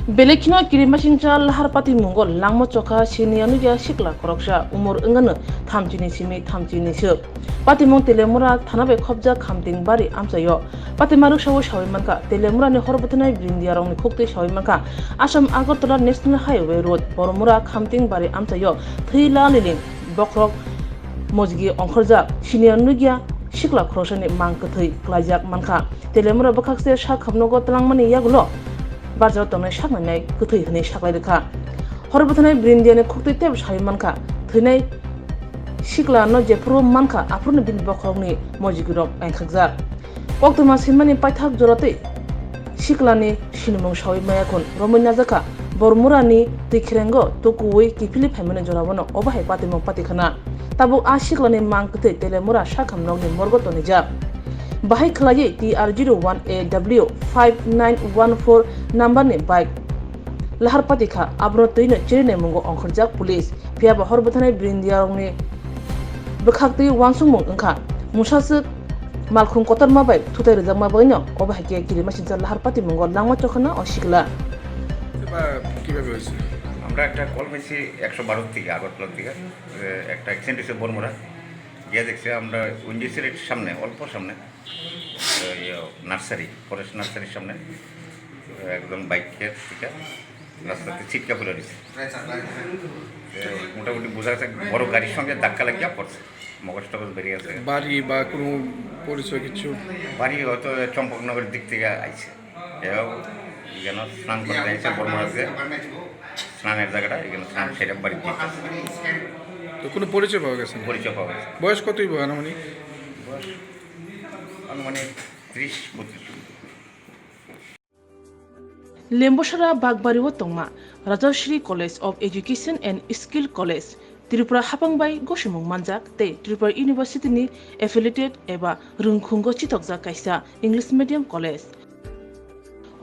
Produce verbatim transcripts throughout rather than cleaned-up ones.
Belai kheno kirimasingcha lahar patimungo langma chokha siniya nugya sikla khoroksa, umor wngano thamchini simi thamchini suk. Patimung Telemura thana bai khopjak Khamting bari amchaio. Patima rwksao sawi mankha, Telemurani hor bwthanai Brindiya rokni khuktwi sawi mankha, Assam Agartala National Highway Road, Bormura Khamting bari amchaio thwi la liling bokhorok mojigi ongkhorjak, siniya nugya sikla khoroksani mang kwthwi klaijak mankha. Telemura bwkhakse sak hamnogo twlangmani yagulo barjao tongnai saknainai kwthwi hwnwi saklai rwkha. Hor bwthanai Brindiyani khuktwi teibo sawi mankha, thwinai siklano jephuru mankha aphuruni bini bokhorokni mojigirok engkhakjak. Koktwma swimani paithak joratwi siklani sinimung sawi maya khun romwi najakha. Bormurani twikhrengo tukuwi kiphilwi phaimani jorao obo hai patimung patikhana. Tabuk a siklani mang kwthwi Telemura sakhamnokni morgo tonijak. Bahai khwlaiwi T R zero one A W five nine one four numberni bike lahar patikha, abono twino chirinai mungo ongkhorjak police. Phiyaba hor bwthanai Brindiyarokni bwkhaktwi uansukmung wngkha. Musaswk malkhung kotorma bai thutai rwjakma bagwino obo hai khe kirimasingcha lahar patimungo langma chokhana o sikla. বা কিভাবে হয়েছে? আমরা একটা কল পাইছি একশো বারো থেকে, আগরতলা থেকে, যে একটা অ্যাক্সিডেন্ট হয়েছে বরমুড়া। গিয়ে দেখছি আমরা ওএনজিসির একটু সামনে, অল্প সামনে, ওই, ইয়ে, নার্সারি, ফরেস্ট নার্সারির সামনে, একজন বাইকের থেকে রাস্তাতে ছিটকা পড়ে রয়েছে। এ, মোটামুটি বোঝা যাচ্ছে বড় গাড়ির সঙ্গে ধাক্কা লাগিয়া পড়ছে, মগজ টগজ বেরিয়ে আছে। বাড়ি বা কোনো পরিচয় কিছু? বাড়ি হয়তো চম্পকনগরের দিক থেকে আইছে। এরাও এখানে স্নান করতে এসে বর্মরাজে স্নানের জায়গাটা, এখানে স্নান সেরে বাড়ি যেতেছে। তো কোনো পরিচয় পাওয়া গেছে না? পরিচয় পাওয়া গেছে। বয়স কতই বা আনুমানিক? বয়স আনুমানিক ত্রিশ বত্রিশ। Lembosara Bagbario tongma Rajashri College of Education and Skill College, Tripura hapang bai gosimung manjak tei Tripura University ni affiliated eba rwngkhungo chithokjak kaisa English medium college.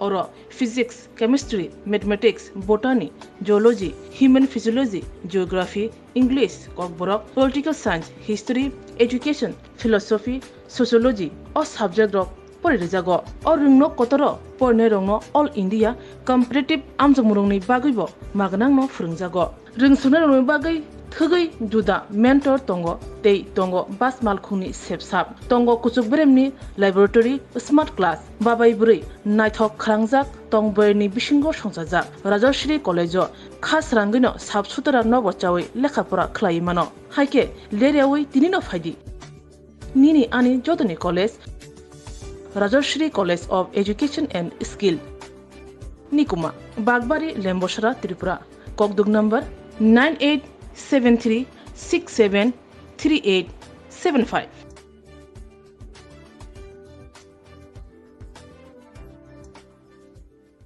Oro Physics, Chemistry, Mathematics, Botany, Zoology, Human Physiology, Geography, English, Kokborok, Political Science, History, Education, Philosophy, Sociology o subject rok pori rijago. O rwngnok kotoro porinairokno All India Competitive amjokmungrokni bagwibo magnangno phwrwngjago. Rwngswknairokni bagwi thwgwi juda mentor tongo tei tongo bus malkhungni sepsap, tongo kuchuk beremni laboratory, smart class, babai bwrwi naithok khwrangjak tong boyarni bisingo songchajak. Rajashri College-o kha srangwino sap sutara nobo chawi lekha pora khlaiwi mano. Hai khe leryawi tinino phaidi. Nini ani jotoni college, Rajashri College of Education and Skill. Nikuma, Bagbari, Lembosara, Tripura. Kokduk number nine eight seven three six seven three eight seven five.